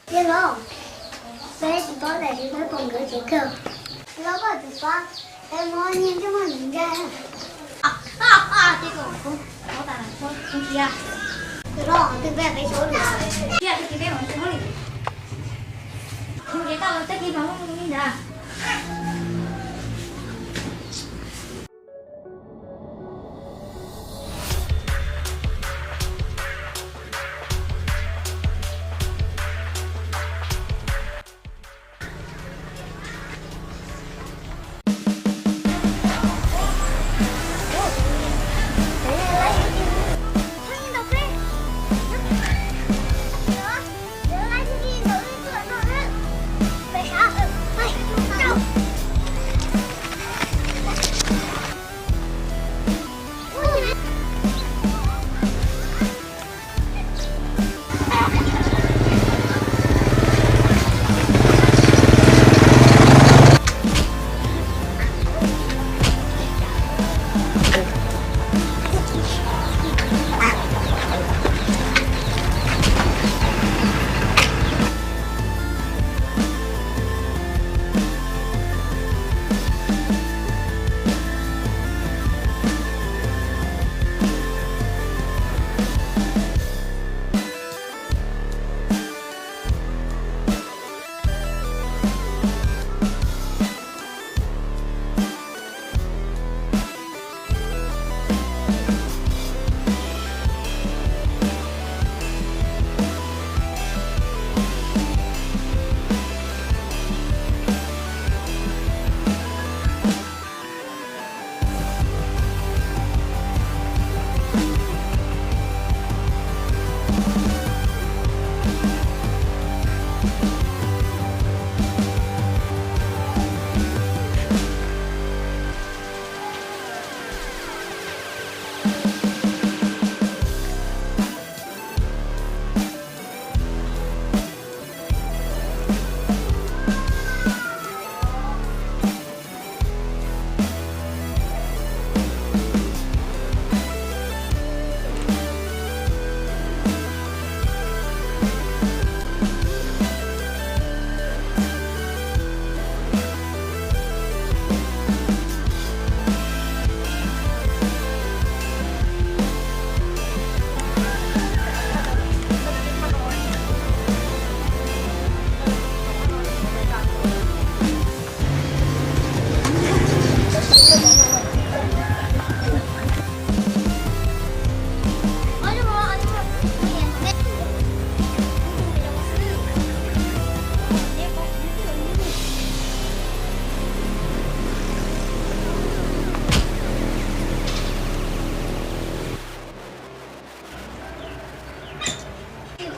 Ces los, peb tsis paub tias peb pom nkawd tsev kawg. Los koj tsis paub, peb muab nyiaj nrog mus ntsia. Ces los, twb peb peb tsis paub li. Cia peb peb mus tsis paub li. Ces tau tag kis mas mus li ntawd.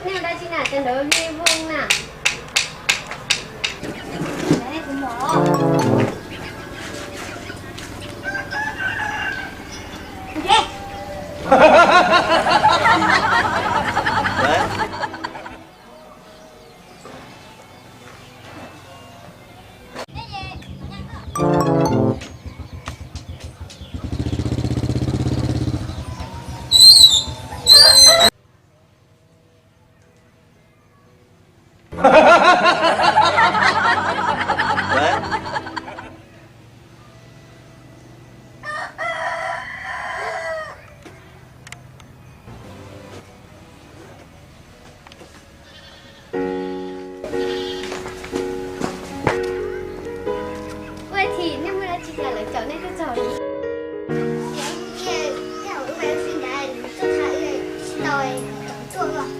Nej ua dab tsi na, cov ntawd me voog na. Ua tsis nej muaj dab tsi cas lawv caum nej tuaj txog li? Tej zaum wb ua si ntawd nws tuaj thaum wb tsis tau tuaj os.